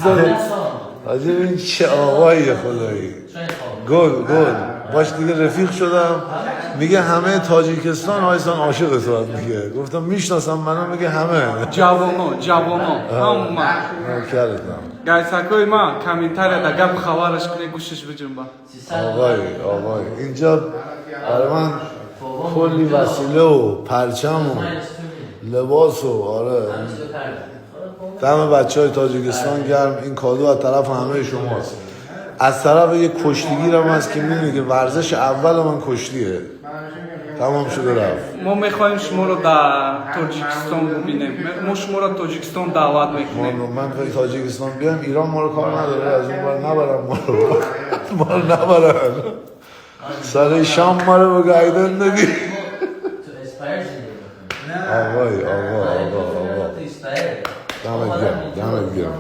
300. حاجی این چه آقاییه خدایی. گل گل باش دیگه رفیق شدم. میگه همه تاجیکستان آیسان عاشق تو هم. میگه گفتم میشناسم منو؟ میگه همه. Ҷавоно, ҷавоно, ҳама. نوکرتم. Гайсакои ма, комментарияда гап хабараш куне, гӯшаш биҷунба. آقای آقای اینجا برای من کلی وسیله و پرچم و لباس و آره، دم بچه های تاجیکستان گرم. این کادو از طرف همه شماست، از طرف یه کشتیگیرم هست که میدونی که ورزش اول من کشتیه. تمام شده رفت. Мо мехоҳем шуморо дар Тоҷикистон бубинем. Мо шуморо Тоҷикистон даъват мекунем. من فکر تاجیکستان بیام، ایران ما رو کار نداره. از اون بر نبرم ما رو، ما رو نبرن سر شام ما رو به گایدن ندی. تو اسپایر زندگی می‌کنی. آقای آقا آقا آقا، تو اسپایر. دمت گرم، دمت گرم.